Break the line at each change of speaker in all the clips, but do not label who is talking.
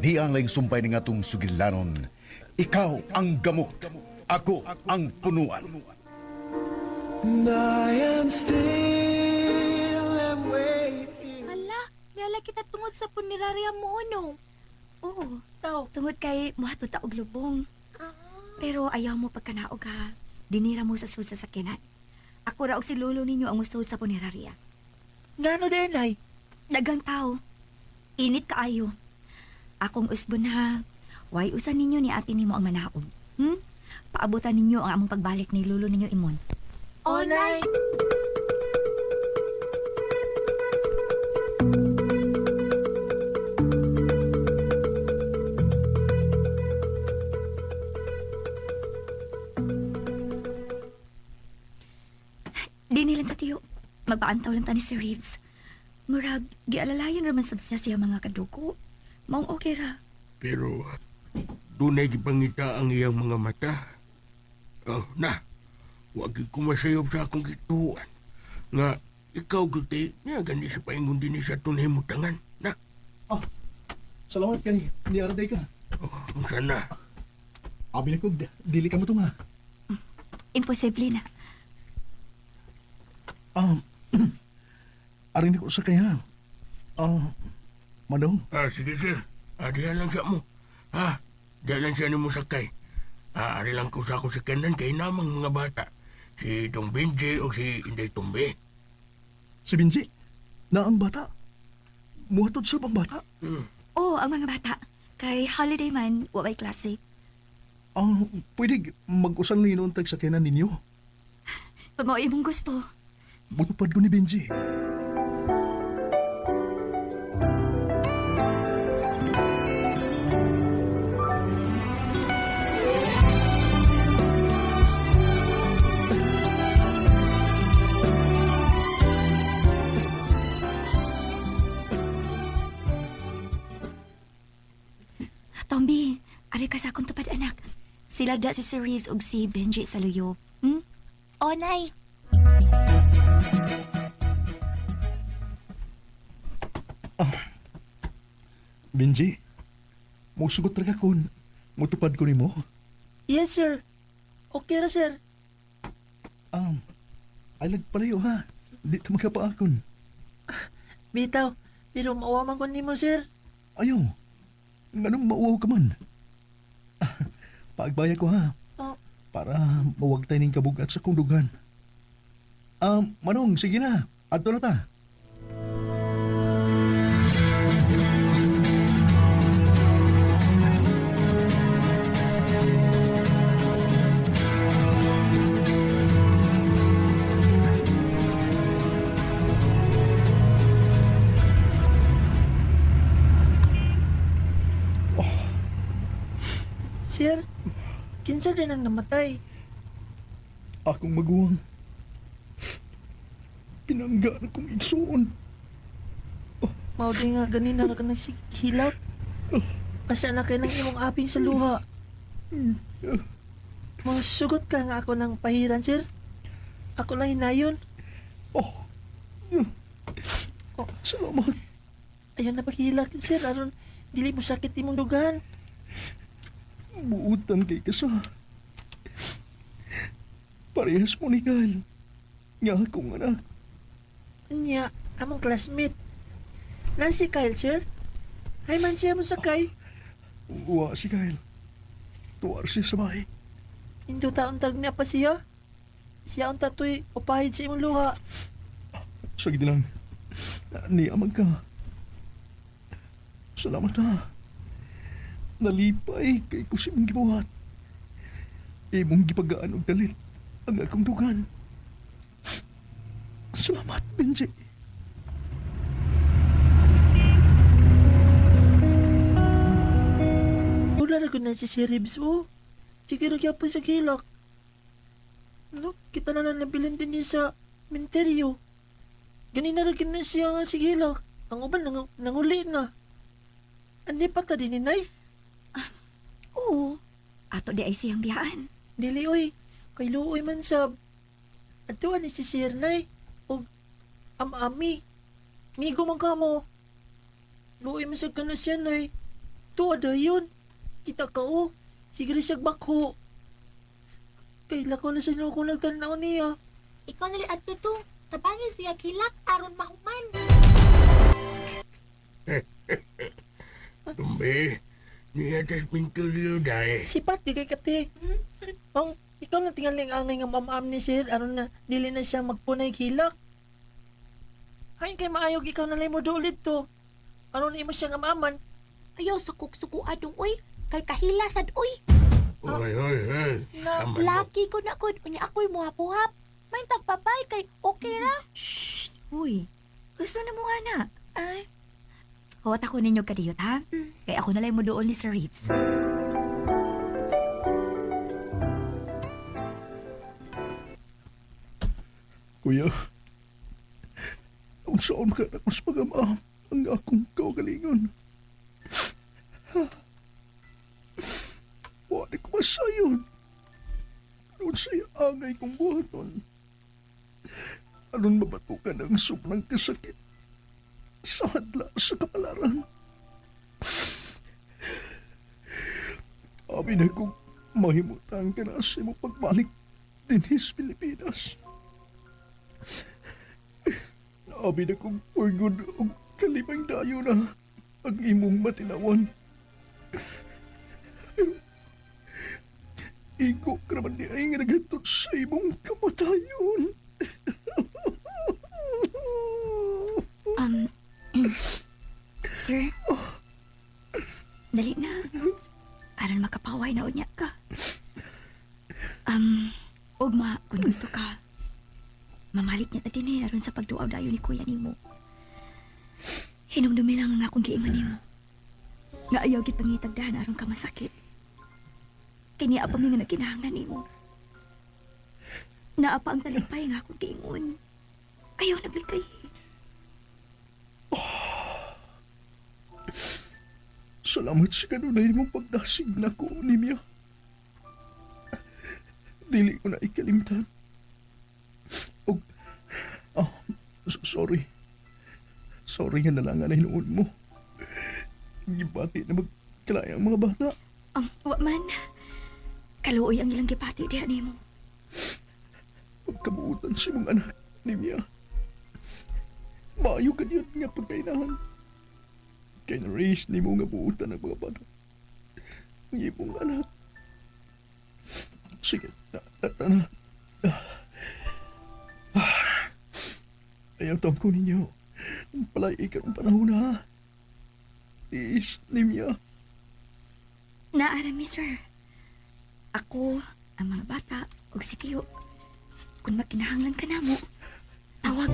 Di ang laing sumpay ni ngatong sugilanon. Ikaw ang gamot, ako ang punuan.
And I am still am waiting.
Hala, niala kita tungod sa punerarya mo, no?
Oo,
Tao.
tungod kay muhatod ta og lubong.
Ah.
Pero ayaw mo pagkanaog ha. Dinira mo sa sud sa sakyanan. Ako ra og si lolo ninyo ang musud sa punerarya.
Ngano din ay?
Dagang tao. Init kaayo. Akong usbon ha. Way usan ninyo ni ate nimo ang manaog. Paabutan ninyo ang among pagbalik ni lolo ninyo imon.
Oh, Nay.
Di nilang tatiyo. Magpaantaw lang ta ni Sir Reeves. Murag, gialalayan raman sab siya siya mga kadugo. Maong okay ra.
Pero dunay gipangita ang iyang mga mata. Oh, na, wag ko masayop sa akong gituan. Nga, ikaw guti, nga gani sa paingon din sa tunay mo tangan. Na,
Ah, salamat kay niaraday ka.
oh, unsa na?
Abi na ko, dili ka mo tunga.
Imposible na.
Ah, arin ko sa kaya. Ah, Manong,
Ah, sige sir, ah, diyan lang siya mo. Ha, diyan lang siya ni mo sakay. Ah, ari lang ko sa ako sa kanan kay namang mga bata. Si Dong Benji o si Inday Tumbe.
si Benji, na ang bata. Muhatod sa bang bata.
Hmm.
Oo, ang mga bata. Kay holiday man, wa may klase.
Ah, pwede mag-usan ninyo ang tagsakyanan ninyo.
Kung mao imong gusto.
Mutupad ko ni Benji.
Tombi, ari ka sa akong tupad anak. Sila da si Sir Reeves ug si Benji sa luyo. Hmm?
Oh, Nay.
Benji, musugot ra ka kun. Mutupad ko nimo.
Yes, sir. Okay ra, sir.
Ay nagpalayo ha. Di ta makapaakon.
Bitaw, pero mauwa man ko nimo, sir.
Ayaw. Nganong mauwaw ka man. Ah, paagbaya ko ha.
Oh.
Para mawag tayo ning kabugat sa kong dugan. Manong, sige na. Adto na ta.
Sir, kinsa din ang namatay?
Akong maguwang. Pinangga na kong igsuon.
Mao di nga ganina ra ka nagsighilak. Asa na kay nang imong aping sa luha. Masugot ka nga ako ng pahiran, sir. Ako lang hinayon.
Oh.
Oh.
Salamat.
Ayaw na paghilak, sir. Aron, dili mo sakit imong dugan.
Buutan kay kasa. Parehas mo ni Kyle. Nga akong anak.
Anya, among classmate. Nancy Kyle, sir. Ay man siya mo sakay.
Uwa si Kyle. Tuwar siya sa bahay.
Indo taon tag niya pa siya. Siya ang tatoy upahid sa imong luha.
Sige lang. Niamag ka. Salamat ha. Nalipay kay ko sa imong gibuhat. Imong gipagaan og dalit ang akong dugan. Salamat, Benji.
Wala na ko na si Sir Ribs, oh. Sige ra gyapon sa hilak. No, kita na lang nabilin din niya sa menteryo. Ganina ra gyud na siya nga sige hilak. Ang uban nanguli na. Ani pa ta din inay?
Oo. Ato di ay siyang biyaan.
Dili oy, kay luoy man sab. Adto ni si Sir Nay og am-ami. Migo man kamo. Luoy man sad kana siya nay. Ato dayon. Kita ka oh. Sige rin siyang bakho. Kay lakaw na siya kung nagtanaw niya.
Ikaw na lang adto to. Tabangin siya kilak aron mahuman.
Tumbe, niya tas pinturyo dahil.
Sipat di kay kate. Ang ikaw na tingaling angay nga mamam ni sir aron na dili na siya magpunay hilak. Hay kay maayog ikaw na lang mo dulit to. Aron imo siya nga maaman.
Ayaw sukok-suko adong uy. Kay kahila sad uy.
Oy, oy, oy.
Na,
Sama mo.
Laki ko na ko. Unya ako'y muhap-uhap. May tagpapay kay okay ra.
Shh! Uy, gusto na mo nga na. Ay. Huwat ako ninyo kadiyot, ha? Kaya ako nalay mo doon ni Sir Reeves.
Kuya, unsaon ka na sa pag-ama ang akong kaugalingon. Wala ko masayon. Aron sa'yo angay kong buhaton. Aron mabatukan ang sobrang kasakit sa hadla sa kapalaran. Abi na kong mahimutan ka na sa imong pagbalik dinhis Pilipinas. Abi na kong purgod og kalibang dayo na ang imong matilawan. Pero igo ka naman di ay nga naghatod sa imong kamatayon.
Um, sir? Dali na. Aron makapaway na unya ka. Ugma, kung gusto ka, mamalit niya ta din eh, aron sa pagduaw dayon ni kuya nimo. Hinumdumi lang ang akong giingon nimo. Nga ayaw gid pangitagdahan aron ka masakit. Kini apa mi nga nagkinahanglan nimo. Naa pa ang talipay nga akong giingon. Ayaw naglikay.
Salamat sa kanunay mong pagdasig na ko, Nimya. Dili ko na ikalimtan. Og, oh, sorry. Sorry nga nalangan na hinuon mo. Gibati na magkalaya ang mga bata.
Wa man. Kaluoy ang ilang gipati diha nimo.
Pagkabuutan sa mong anak, Nimya. Maayo ka yun nga pagkainahan. Kay na-raise ni mo nga buutan ang mga bata. Ang imong anak. Sige, na, na, na, na. Ah. Ayaw taon ko ninyo. Palay ka ng panahon na. Tiis, Nimya.
Naara mi, sir. Ako, ang mga bata, ug si Tiyo. Kung magkinahanglan ka namo, tawag.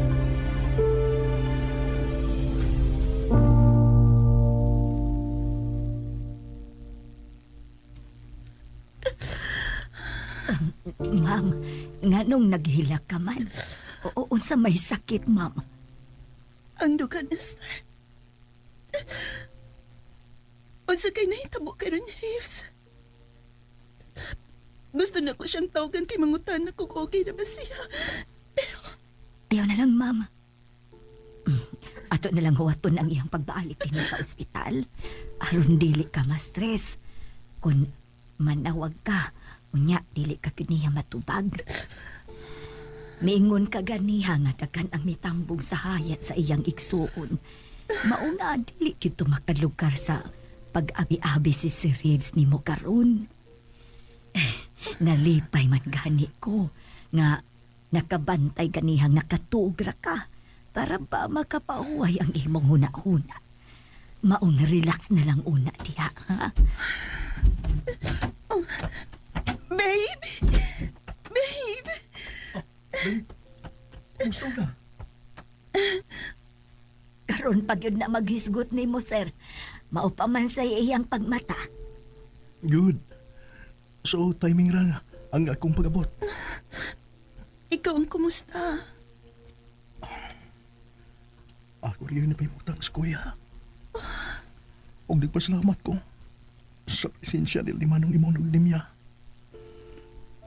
Ma'am, nganong naghilak ka man? Oo, unsa may sakit, ma'am?
Ang dugan, Esther. Unsa kay nahitabo karon ni Reeves? Gusto na ko siyang tawagan kay mangutana kung okay na ba siya. Pero
Ayaw na lang, ma'am. Ato na lang huwaton ang iyang pagbalik dinhi sa ospital. Aron dili ka ma-stress. Kung manawag ka, unya dili ka gyud niya matubag. Miingon ka ganiha nga daghan ang mitambong sa hayat sa iyang igsuon. Mao nga dili gyud to makalukar sa pag-abi-abi si Sir Reeves nimo karon. Nalipay man gani ko nga nakabantay ganihang nakatugra ka para ba makapahuway ang imong huna-huna. Maong relax na lang una diha, ha?
Babe! Babe!
Kumusta ka?
Karon pag yun na maghisgot nimo, sir. Mao pa man sa iyang pagmata.
Good. So, timing ra ang akong pag-abot.
Ikaw ang kumusta?
Ako rin na pahimutang sa kuya. Og nagpasalamat ko sa presensya ni Manong imong naglimya.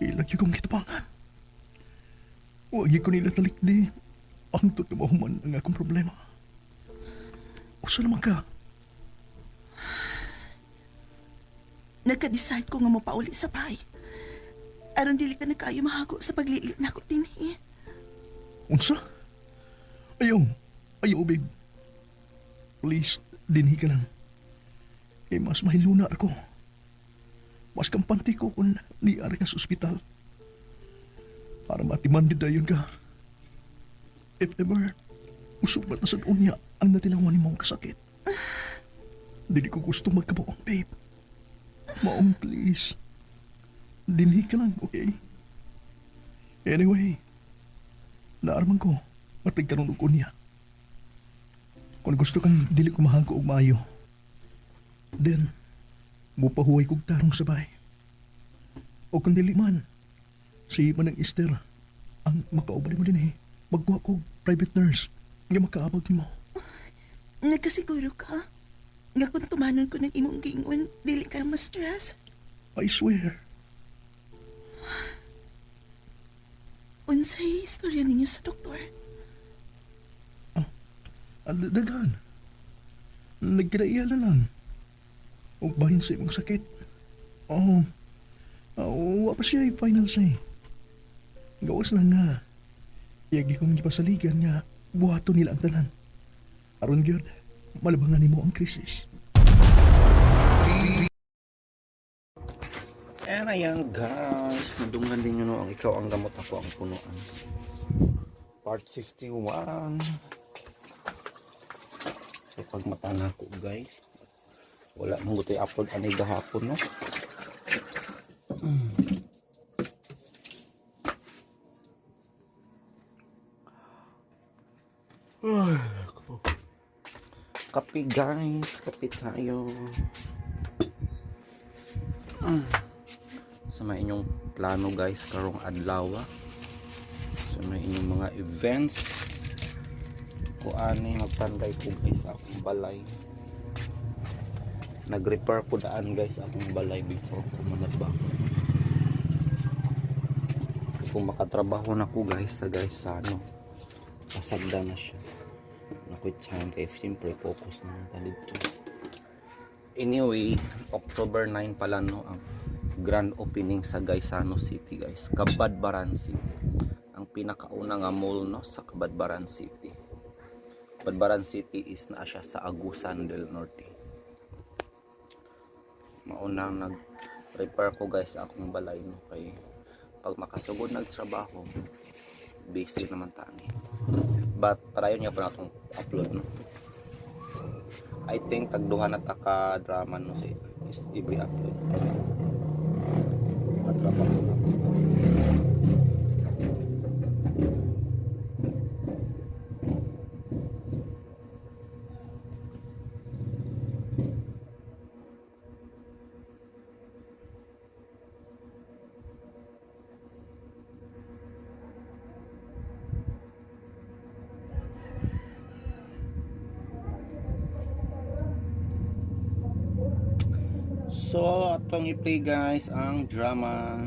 Ilag yung kong kitapangan. Huwag ko nila talikdi. Ang totoo man ang akong problema. Usa naman ka.
Nagka-decide ko nga mopauli sa bahay. Aron dili ka na kayo mahago sa paglili nako dinhi.
Unsa? Ayaw. Ayaw, babe. Please, dinhi ka lang. Kay mas mahiluna ako. Mas kampante ko kung niari ka sa ospital. Para matiman di dayon ka. If ever, usubat na sa unya ang natilawan ni mong kasakit. Dili ko gusto magkabuong, babe. Maong please. Dinhi ka lang, okay? Anyway, naarman ko, matagkaroon og unya. Kung gusto kang dili ko mahago og maayo, then, mupahuway kog tarong sabay. O kung dili man, si Manang Esther, ang makauban mo din eh. Magkuha kog private nurse nga makaabag nimo.
Nagkasiguro ka nga kung tumanon ko ng imong giingon, dili ka ma-stress.
I swear.
Unsay istorya ninyo sa doktor?
Daghan. Nagkinaiya na lang. Og bahin sa imong sakit. Oh, wa pa siya final say. Gawas lang nga. Iyagi kong gipasaligan nga buhaton nila ang tanan. Aron gyud, malabangan nimo ang krisis.
And ayan guys, nadunggan din yun no, ang ikaw ang gamot, ako ang punuan. Part 51. So pag mata na ako guys, wala mong gutoy upload anay gahapon no. Kape guys, kape tayo. Sa may inyong plano guys karong adlaw. Sa may inyong mga events. Kuani magpanday ko guys sa akong balay. Nag-repair ko daan guys akong balay before ko manaba. Kung makatrabaho na ko guys sa guys sa ano, pasagda na siya. Nakoy time kay siyempre focus na ta dito. Anyway, October 9 pala no ang grand opening sa Gaisano City guys. Cabadbaran City. Ang pinakauna nga mall no sa Cabadbaran City. Cabadbaran City is naa siya sa Agusan del Norte. Maunang nag-prepare ko guys sa akong balay no kay pag makasugod nagtrabaho busy naman tani. But parayon nga pa na atong upload no. I think tagduha na ta ka drama no sa every upload. Matrabaho na. So, atong i-play guys ang drama.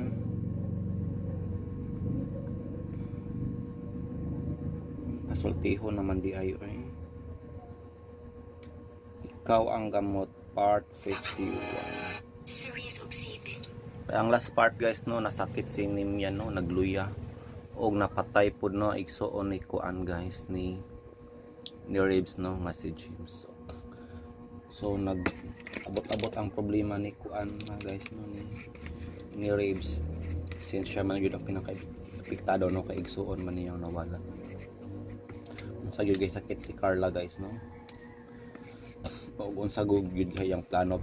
Pasultiho naman di ayo eh. Ikaw ang gamot part 51. Ang last part guys no, nasakit si Nimya no, nagluya og napatay pud no igsuon ni kuan guys ni Ribs no, nga si James. So nag abot-abot ang problema ni kuan na guys no ni Ribs, since siya man gyud ang pinaka-apektado no kay igsuon man niyang nawala. Unsa gyud guys sakit si Carla guys no. Ug unsa gyud kay ang plano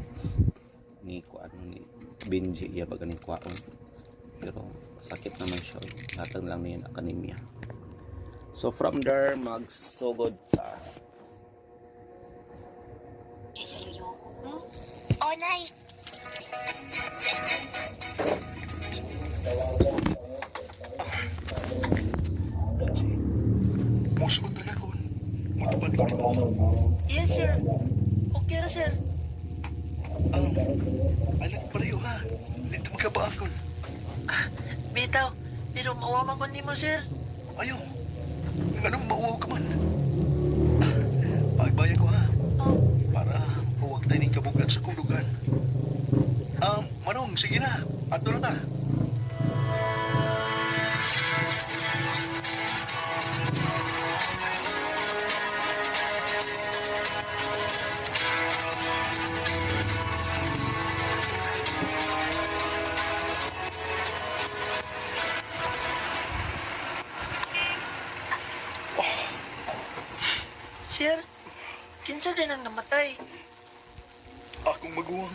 ni kuan ni Benji iya ba ganing kuwaon. Pero sakit naman siya. Hatag lang niya ang anemia. So from there magsugod ta.
O, Nay.
Benji, musugot talaga kon. Mutupad ko nimo.
Yes, sir. Okay ra, sir.
Alag palayo ha. Dito magkabaakon.
Bitaw, pero mauwa man ko nimo, sir.
Ayaw. Nganong mauwaw ka man. Pagbayan ko ha.
Oh.
Para huwag tayo ng kabugat sa kulugan. Manong, sige na. Adto na ta.
Sir, kinsa din ang namatay?
Akong maguwang.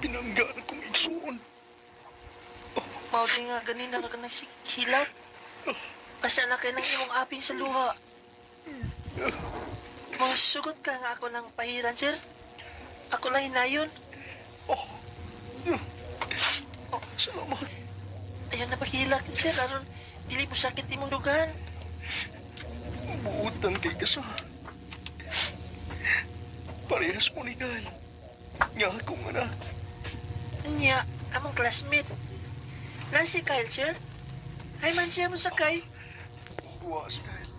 Pinanggaan akong igsuon.
Mao di nga ganina ka nang hilak. Asa na kay nang imong aping sa luha. Masugot ka nga ako ng pahiran, sir. Ako lang hinayon.
Oh. Salamat.
Ayaw na paghilak, sir. Aron, dili mo sakit imong dugan.
Buutan kay kasa. Parehas mo ni Kyle. Nga akong anak.
Nya, among classmate. Nan si Kyle, sir? Ay man siya mo sakay.
Buwa si Kyle.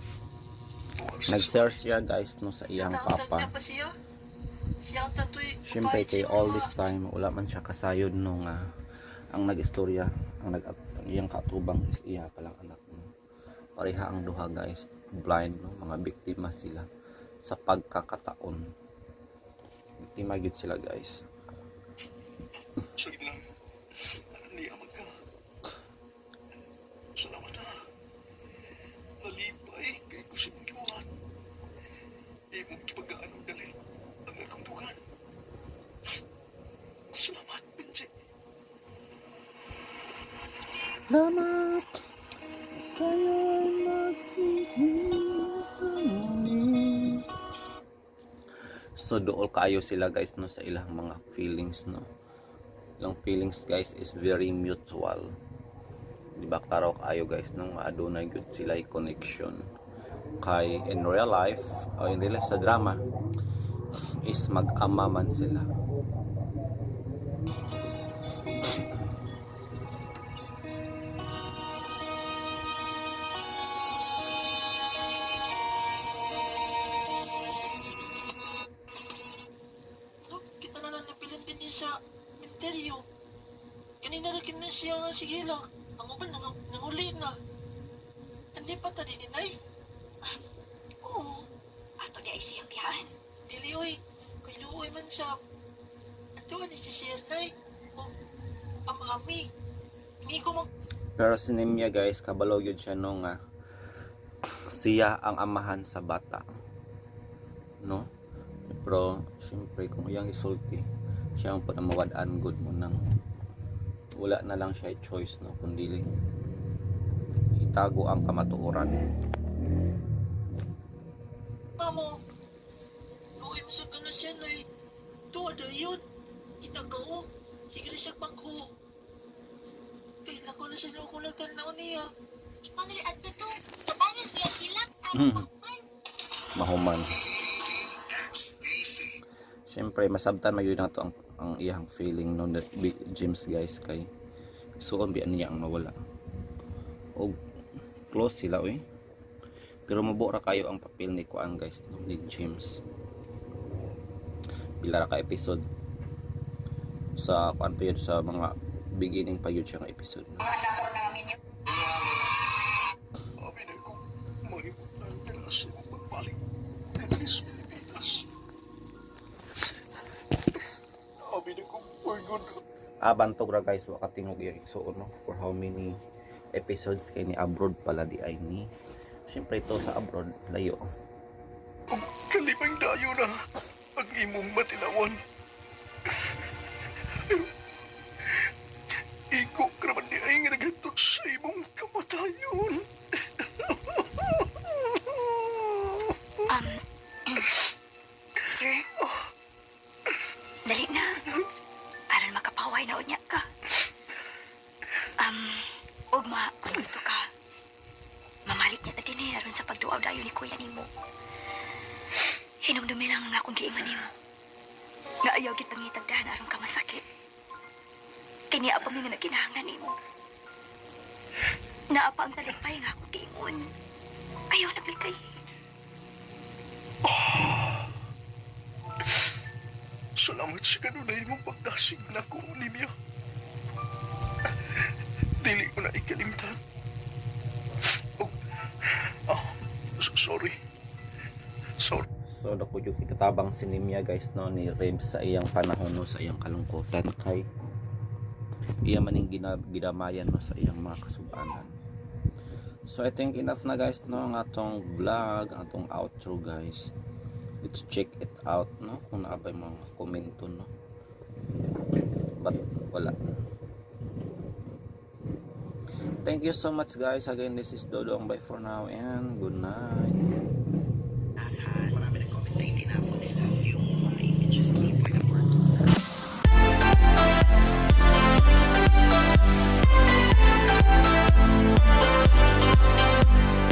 Buwa siya.
Nag-share siya guys no sa iyang
Tawag
papa.
na pa siya. Siya ang tatoy.
Siyempre kay all this time wala man siya kasayod no nga ang nag-istorya, ang nag ang iyang katubang is iya palang anak no. Pareha ang duha guys, blind no, mga biktima sila sa pagkakataon. Biktima gyud sila guys.
Sige lang. Niyaman ka. Salamat ha. Nalipay kay ko sa imong gibuhat. Imong gipagaan og dali ang akong dugan. Salamat, Benji.
Salamat kayo'y magkikita muli. So dool kaayo sila guys no sa ilang mga feelings no. Ilang feelings guys is very mutual. Di ba klaro kaayo guys no nga adunay gyud sila connection. Kay in real life o in real life sa drama is mag-ama man sila.
No, kita na lang napilin din sa menteryo. Kanina rin na siya nga sige lang. Ang uban nang, nanguli na. Hindi pa ta din inay.
Oo, ato di ay siyang biyahan.
Dili oy, kay luoy man sa Ato ni si Sir Nay. O amami. Migo mo
Pero si Nemia guys, kabalo yun siya no nga siya ang amahan sa bata. No? Pero siyempre kung iyang isulti, siya ang panamawad-an good mo nang wala na lang siya choice no kundi itago ang kamatuoran.
mamo. Luoy mo sa kana siya nay. Tuwa da yun. Kita ka o. Sige na siya pangho. Kay lako na siya ko na tanaw niya.
Pangali adto to. Tabangan siya hilak aron pahuman.
Mahuman. Siyempre masabtan man yun nato ang iyang feeling no that James guys kay suon biyan niya ang mawala. Og close sila oy. Pero mubo ra kayo ang papel ni kuan guys no, ni James. Pila ra ka episode sa kuan pa yun sa mga beginning pa yun siya nga episode. No?
Abi na ko mahimutang ka sa imong pagbalik dinhi sa Pilipinas. Abi na ko pagod.
Ah, bantog ra guys, wa katingog iya igsuon no for how many episodes kay ni abroad pala di ay ni. Siyempre ito sa abroad layo.
Ug kalipang dayo na ang imong matilawan. Pero iko ka naman di ay nga naghatod sa imong kamatayon.
Sir, dali na. Aron makapaway na unya ka. Ugma, kung gusto ka, mamalit niya ta din eh, aron sa pagduaw dayon ni kuya nimo. Hinumdumi lang ang akong giingon nimo. Nga ayaw gid pangitagdahan aron ka masakit. Kini apa mi nga nagkinahanglan nimo. Naa pa ang talipay nga akong giingon. Ayaw naglikay.
Salamat sa kanunay mong pagdasig nako, Nimia. Dili ko na ikalimtan. Oh, ah, sorry. Sorry.
So dako jud kikatabang si Nimya, guys, no, ni Rebs sa iyang panahon, no, sa iyang kalungkutan kay iya maning gidamayan, no, sa iyang mga kasubanan. So I think enough na, guys, no, ang atong vlog, ang atong outro, guys. Let's check it out, no, kung naa bay mga komento, no. But wala. Thank you so much, guys. Again, this is Dodong. Bye for now and good night.